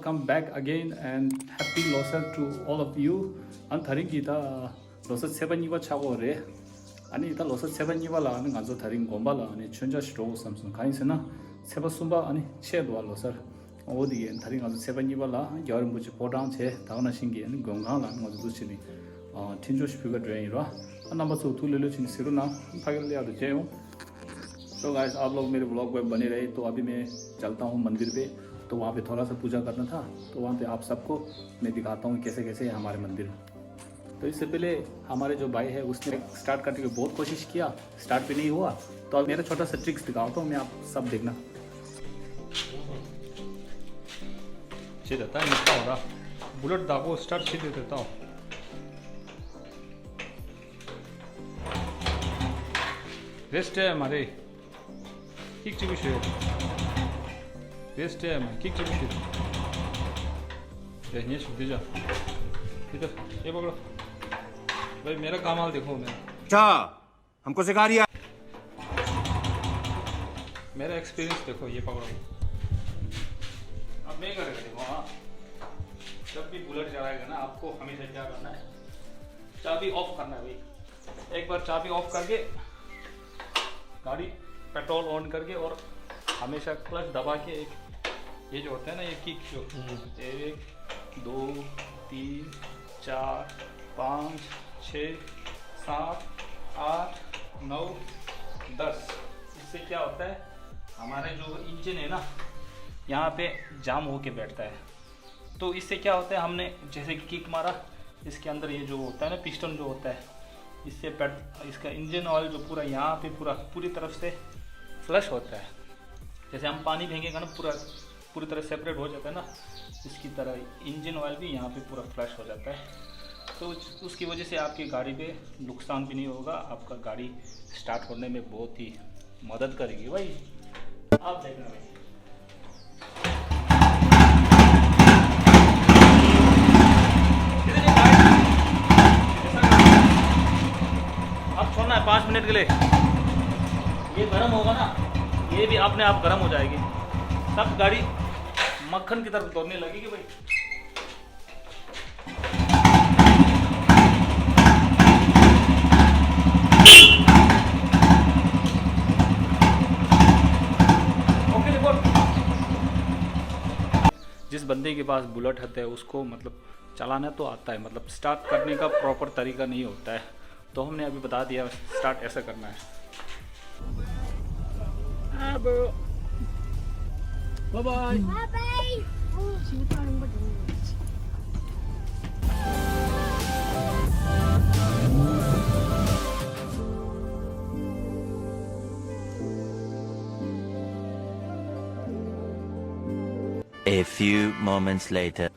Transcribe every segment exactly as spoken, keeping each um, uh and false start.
Welcome back again and happy Losar to all of you. ཨ་ནི་དེ་རིང་གི་ད་ལོ་གསར་ཚེས་པ་གཉིས་པ་ཆགས་ཀྱི་ཡོད་རེད། ཨ་ནི་ད་ལོ་གསར་ཚེས་པ་གཉིས་པ་ལ་ཨ་ནི་ང་ཚོ་དེ་རིང་དགོན་པ་ལ་ཨ་ནི་མཆོད་མཇལ་ཞིག་འགྲོ་དགོས་བསམ་སོང་། གང་ཡིན་ཟེར་ན་ཚེས་པ་གསུམ་པ་ཨ་ནི་ཆད་འདུག་པ་ལོ་གསར། འོ་དེ་གས་དེ་རིང་ང་ཚོ་ཚེས་པ་གཉིས་པ་ལ་རྒྱལ་བ་རིན་པོ་ཆེ་ཕོ་བྲང་བྱས། ད་ག་ནང་བཞིན་གྱི་ཨ་ནི་མགོན་ཁང་ལ་ཨ་ནི་ང་ཚོ་འདུ་བྱས་ནས་ཨ་འཕྲིན་བཅོལ་ཞིག་ཕུལ་ག་འགྲོ་ཡ་ཡིན་ར། ཨ་རྣམ་པ་ཚོ་ཐུགས་ལྷོད་ལྷོད་བྱས་ནས་གཟིགས་རོགས་གནང་། ཕ་གི་ལ་ཡག་ཏུ་མཇལ་ཡོང་། तो गाइस, आप लोग मेरे व्लॉग में बने रहे। तो अभी मैं चलता हूँ मंदिर पे। तो वहाँ पे थोड़ा सा पूजा करना था, तो वहाँ पे आप सबको मैं दिखाता हूँ कैसे कैसे है हमारे मंदिर। तो इससे पहले हमारे जो भाई है, उसने स्टार्ट करने की बहुत कोशिश किया, स्टार्ट भी नहीं हुआ। तो अब मेरा छोटा सा ट्रिक्स दिखाता हूँ मैं, आप सब देखना। ཁྱེད་ད་ལྟ་ཡིན་ཏོ་ར། བུ་ལེཊ་བདག་པོ་སི་ཊར་ཊི་བྱེད་དེ་ཏོ། རེ་སི་ཊི་མ་རེད། ཀིག་གཅིག་པུ་ཞུ། རེ་སི་ཊི་མ་ཀིག་གཅིག་པུ་ཞུ། ए, ये छुट्टी जा। इधर, ये पकड़ो। भाई, मेरा कमाल देखो, मेरा। अच्छा, हमको सिखा रिया। मेरा एक्सपीरियंस देखो, ये पकड़ो। अब मैं करके देखो, हाँ। जब भी बुलेट चलाएगा ना, आपको हमेशा क्या करना है? चाबी ऑफ करना है भाई। एक बार चाबी ऑफ करके गाड़ी पेट्रोल ऑन करके और हमेशा क्लच दबा के एक ये जो होता है ना, ये किक जो, हम्म। एक, दो, तीन, चार, पाँच, छः, सात, आठ, नौ, दस। इससे क्या होता है, हमारे जो इंजन है ना, यहाँ पे जाम होके बैठता है। तो इससे क्या होता है, हमने जैसे कि किक मारा, इसके अंदर ये जो होता है ना, पिस्टन जो होता है, इससे पेट इसका इंजन ऑयल जो पूरा यहाँ पे पूरा पूरी तरफ से फ्लश होता है। जैसे हम पानी फेंकेगा ना, पूरा पूरी तरह सेपरेट हो जाता है ना, इसकी तरह इंजन ऑयल भी यहाँ पे पूरा फ्लश हो जाता है। तो उसकी वजह से आपकी गाड़ी पे नुकसान भी नहीं होगा, आपका गाड़ी स्टार्ट होने में बहुत ही मदद करेगी भाई। आप देखना भाई। अब छोड़ना है पाँच मिनट के लिए। ये गर्म होगा ना, ये भी अपने आप गर्म हो जाएगी। सब गाड़ी मक्खन की तरफ दौड़ने लगेगी भाई। Okay, report. जिस बंदे के पास बुलेट होता है, उसको मतलब चलाना तो आता है, मतलब स्टार्ट करने का प्रॉपर तरीका नहीं होता है। तो हमने अभी बता दिया, स्टार्ट ऐसा करना है। Bye bye. Bye bye. A few moments later.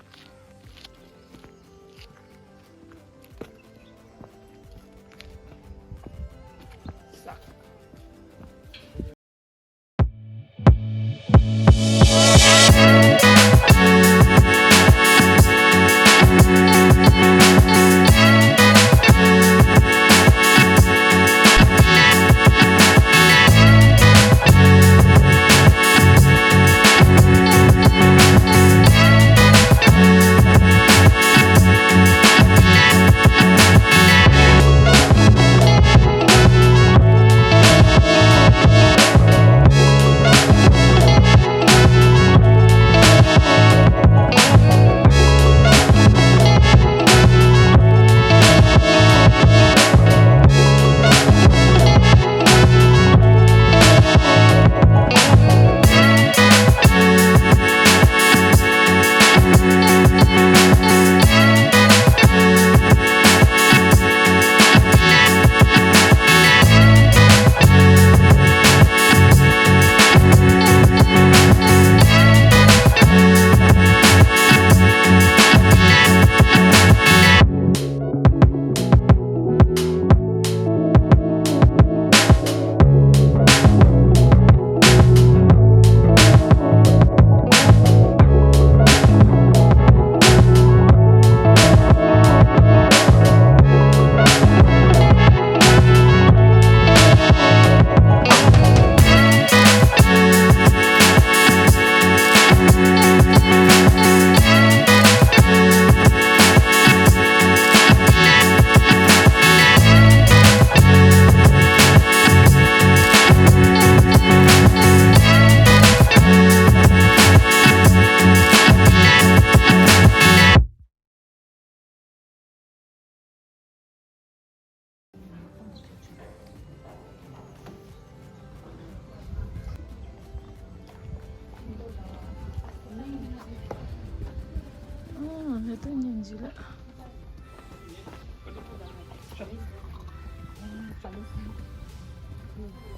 ཏུ་ཉིན་གཅིག་ལ།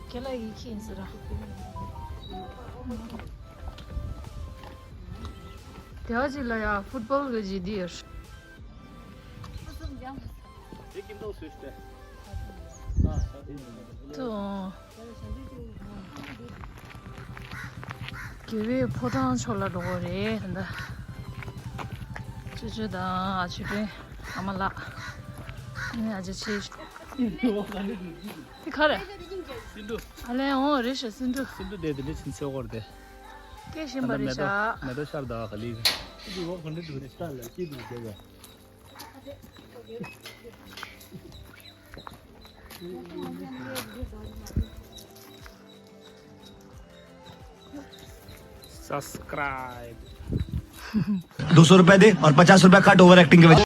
ཁྱེད་ལ་ཡིག་ཁྱེད་ཟེར་ར། དེ་བ་ཅིག་ལ་ཡ་ཕུཊ་བོལ་གི་ཇི་དི་ཡོད། དེ་ཀིན་ཏོག་སུས་ཏེ། ཏོ། དགེ་བའི་ཕོ་བྲང་ཕྱོགས་ལ་འགྲོ་གི་རེད་ད། ཅོ་ཅོ་དང་ཨ་ཆོས་སྒྲོན། ཨ་མ་ལགས། ཨ་ནི་ཨ་ཅག་ཆེ། འདི་ག་རེ། སེ་འབྲུ། ཨ་ལས་འོང་རེད་ཤག་སེ་འབྲུ། སེ་འབྲུ་དེ་དེ་འདྲ་ཕྱིན་ཚེ་འོར་དེ། སྐད་ཤེས་པ་རེད་ཤག་མེ་ཏོག་ཤར་ད་ག་ལི། སེ་འབྲུ་འོ་ག་འདྲ་འདུག་རེད་ཤག་ལ་སྐྱིད་འདུག་ཟེར་བ། Subscribe. दो सौ रुपए दे और पचास रुपए काट ओवर एक्टिंग के वजह।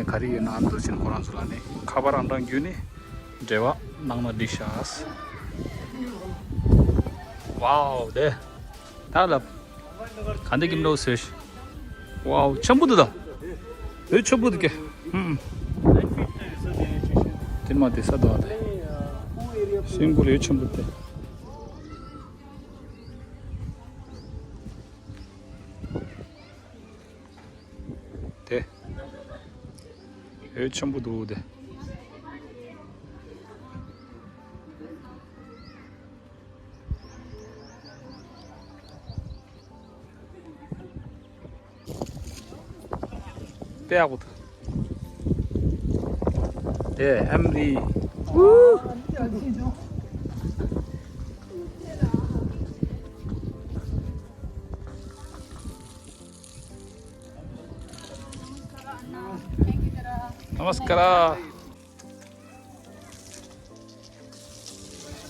ག་རེ་ཡོད་ན་འདུག་ཕྱིན་ཁོ་རང་ཚོ་ལ་ནི་ཁ་པར་ཨང་གྲངས་བརྒྱུད་ནས་འབྲེལ་བ་གནང་ན་འགྲིག་ཤག་ཝའོ་དེ། ད་ལབ། ག་འདི་ཀིམ་ལོ་སེ། ཝའོ་ཆམ་པོ་འདུག་ད། འོད་ཆམ་པོ་འདུག་གེ། ཧུམ། དེ་མ་དེ་ས་དོ་དེ། སེང་གོ་ལ་འོད་ཆམ་པོ་དེ། དེ། འོད་ཆམ་པོ་འདུག་དེ། དཔེ་ཡག་པོ་འདུག་དེ་ཨེམ་རི། ནམ་སྐར།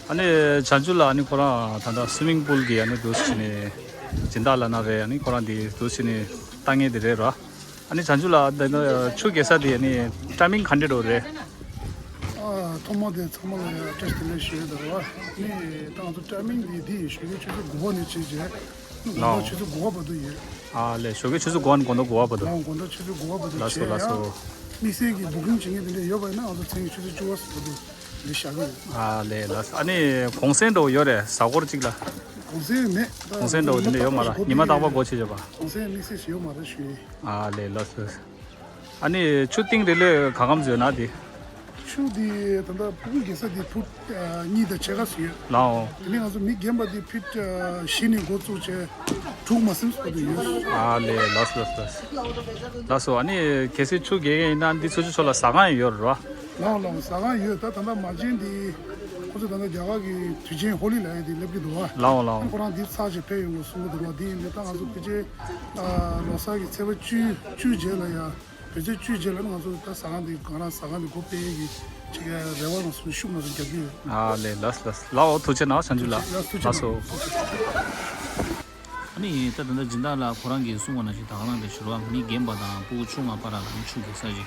ཨ་ནི་བྱང་ཆུབ་ལགས། ཨ་ནི་ཁོ་རང་ད་ལྟ་སུའི་མིང་པུལ་གྱི་ཨ་ནི་འདུག་སེ་བྱས་ནས་སྦྱིན་བདག་ལབ་ན་རེད། ཨ་ནི་ཁོ་རང་འདི་འདུག་སེ་བྱས་ནས་ལྟ་མཁན་དེ་རེད་ར། ཨ་ནི་བྱང་ཆུབ་ལགས། ད་ལྟ་ཆུ་རྐྱལ་ས་དེ་ཨ་ནི་ཊའི་མིང་ག་འདྲ་འདྲ་རེད། ཨ། ཐོག་མ་དེ་ཚང་མ་ལ་ཡང་བཀྲ་ཤིས་བདེ་ལེགས་ཞུ་ཡས་དང་ར། ཨ་ནི་ད་ང་ཚོ་ཊའི་མིང་འདི་འདི་ཡིན། ཞོགས་ཀའི་ཆུ་ཚོད་དགུ་པ་ནས་བྱས་བྱས། དགོང་དག་ཆུ་ཚོད་དགུ་པ་བར་དུ་ཡོད། ཨ་ལས། ཞོགས་ཀའི་ཆུ་ཚོད་དགུ་པ་ནས་དགོང་དག་དགུ་པ་བར་དུ། ཨ། དགོང་དག་ཆུ་ཚོད་དགུ་པ་བར་དུ། ལགས་སོ། བྱས་ལགས་སོ། ཡང་དམིགས་བསལ་གྱི་བུ་ཀིང་བྱེད་མཁན་དེ་འདྲ་ཡོད་པ་ཡིན་ན་ང་ཚོ་མཚན་གྱི་ཆུ་ཚོད་བཅུ་པ་བར་དུ་འདི་བཞག་གི་ཡོད། ཨ་ལས། ལགས་སོ། ཨ་ནི་གུང་སེང་འདྲ་བོ་ཡོད་རེད། གཟའ་འཁོར་གཅིག་ལ། གུང་སེང་མེད། གུང་སེང་འདྲ་བོ་དེ་འདྲ་ཡོད་མ་རེད། ཉི་མ་རྟག་པར་སྒོ་ཕྱེ་བྱས་པ། གུང་སེང་དམིགས་བསལ་ཞིག་ཡོད་མ་རེད་ཞུ་ཡིན། ཨ་ལས། ལགས་སོ། ཨ་ནི་ཆུ་གཏིང་རེ་ལོས་ག་གམ་ཡོད་ན་དེ། ཆུ་དེ་ད་ལྟ་སྤུ་གུ་རྐྱལ་ས་དེ་ཕུཊ་ཨ་གཉིས་དང་ཕྱེད་ཀ་ཙམ་ཡོད། ལགས་འོང་། དེ་ནས་ང་ཚོ་མི་རྒན་པ་དེ་ཕིཊ་ཨ་བཞི་ནས་འགོ་བཙུགས་བྱས་དྲུག་མ་ཟིན་བར་དུ་ཡོད། ཨ་ལས། ལགས་སོ། ལགས་སོ། ལགས་སོ། ཨ་ནི་གལ་སྲིད་ཆུ་རྐྱལ་མཁན་ཡིན་ན་འདི་ཚོ་ཆུ་ཚོད་ལ་ཟ་ཁང་ཡོད་རེད་བ། ལགས་འོང་། ལགས་འོང་། ཟ་ཁང་ཡོད། ད་ད་ལྟ་མ་བྱན་དེ་ཁོ་ཚོ་ད་ལྟ་རྒྱ་གར་གྱི་དུས་ཆེན་ཧོ་ལི་ལབ་ཡས་དེ་སླེབས་ཀྱི་འདུག་བ། ལགས་འོང་། ལགས་འོང་། ཁོ་རང་འདི་ཚར་རྗེས་ཕེབས་ཡོང་དགོས་གསུང་གི་འདུག་བ། དེ་ཡིན་དུས་ད་ང་ཚོ་ཕལ་ཆེར་ཨ་ལོ་གསར་གྱི་ཚེས་པ་བཅུ་བཅུ་རྗེས་ལ་ཡ། བོད་ཚེས་བཅུ་རྗེས་ལ་ནི་ང་ཚོ་ད་ཟ་ཁང་འདི་གང་རང་ཟ་ཁང་འདི་སྒོ་ཕྱེ་ཡས་ཀྱི་ཅིག་རེ་བ་ང་ཚོ་ཤུགས་ང་ཚོ་རྒྱག་གི་ཡོད། ཨ་ལས། ལགས་ལགས། ལགས་འོ། ཐུགས་རྗེ་གནང་། བྱང་ཆུབ་ལགས། ལགས་སོ། ལགས་སོ། ཨ་ནི་ད་ད་ལྟ་སྦྱིན་བདག་ལགས་ཁོ་རང་གིས་གསུངས་པ་ནང་བཞིན་ད་ག་རང་དེ་ཞུ་རོགས། མི་རྒན་པ་དང་སྤུ་གུ་ཆུང་བ་བར་ལ་ཆུ་རྐྱལ་ས་ཞིག་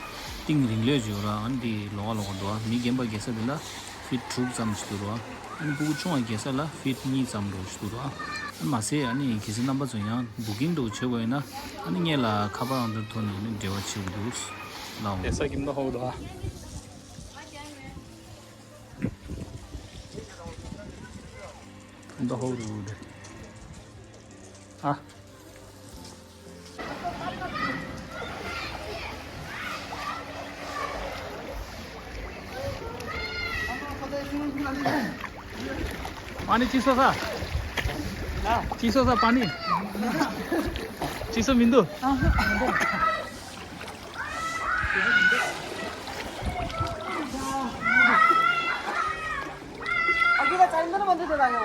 གཏིང་རིང་ལོས་ཅིག་ཡོད་ར། ཨ་ནི་འདི་ལོགས་ཀ་ལོགས་ཀ་འདུག་མི་རྒན་པ་རྐྱལ་ས་འདི་ལ་ཕིཊ་དྲུག་ཙམ་ཞིག་འདུག་ར། ཨ་ནི་སྤུ་གུ་ཆུང་བ་རྐྱལ་ས་ལ་ཕིཊ་གཉིས་ཙམ་འདྲ་ཞིག་འདུག་ར། ཨ་ནི་མ་ཟད་ཨ་ནི་གལ་སྲིད་རྣམ་པ་ཚོ་ཡང་བུ་ཀིང་འདྲ་བྱེད་དགོས་ཡིན་ན་ཨ་ནི་སྔོན་ལ་ཁ་པར་ཨང་གྲངས་ཐོག་ནས་ཨ་ནི་འབྲེལ་བ་བྱེད་དགོས་འདུག་ལགས་འོང་། རྐྱལ་ས་གི་མདོ་ཧོ་འདུག་ཨ། མདོ་ཧོ་འདུག་དེ། ཨ། पानी चिसो छ? चिसो छ पानी? चिसो मिन्दु? अघिल्लो चाहिँदैन भन्दै थियो दाजु।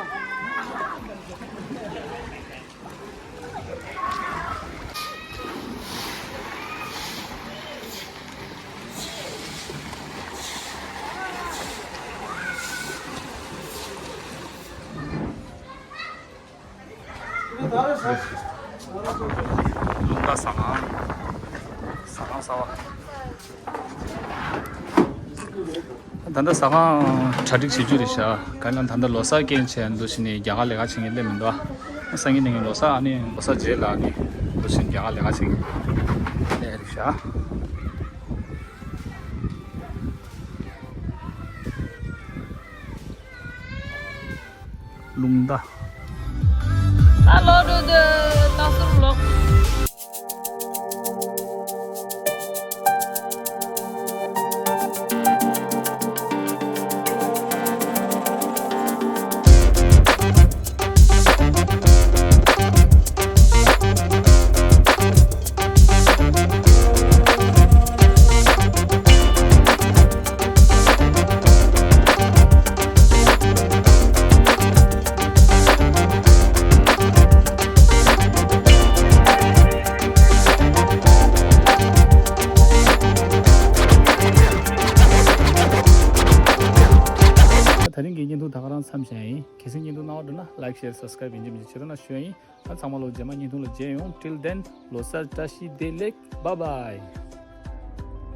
རླུང་རྟ་ཟ་ཁང་། ཟ་ཁང་གསར་པ། ད་ལྟ་ཟ་ཁང་གྲ་སྒྲིག་བྱེད་རྒྱུ་རེད་ཤག་ག་ལ་ད་ལྟ་ལོ་གསར་རྐྱེན་བྱས་འདུག་བྱས་ནས་རྒྱ་གར་ལས་ཀ་བྱེད་མཁན་སླེབས་མི་འདུག་ཨ། སང་ཉིན་གནངས་ཉིན་ལོ་གསར། ཨ་ནི་ལོ་གསར་རྗེས་ལ་ཨ་ནི་འདུག་བྱས་ནས་རྒྱ་གར་ལས་ཀ་བྱེད་མཁན་སླེབས་རེད་ཤག་རླུང་རྟ། ད་ལོག་འགྲོ་དུས་ད་ཟུར་ལོག་ད་རིང་གི་བརྙན་ཐུང་ད་ག་རང་མཚམས་བཞག་ཡིན། གལ་སྲིད་བརྙན་ཐུང་སྣང་བ་འགྲོ་ན་like, share, subscribe ཡིན་གཅིག་མིན་གཅིག་བྱེད་རོགས་གནང་ཞུ་ཡ་ཡིན། ད་ཚང་མ་ལོ་རྗེས་མ་བརྙན་ཐུང་ལ་མཇལ་ཡོང་། Till then, ལོ་གསར་བཀྲ་ཤིས་བདེ་ལེགས། Bye bye.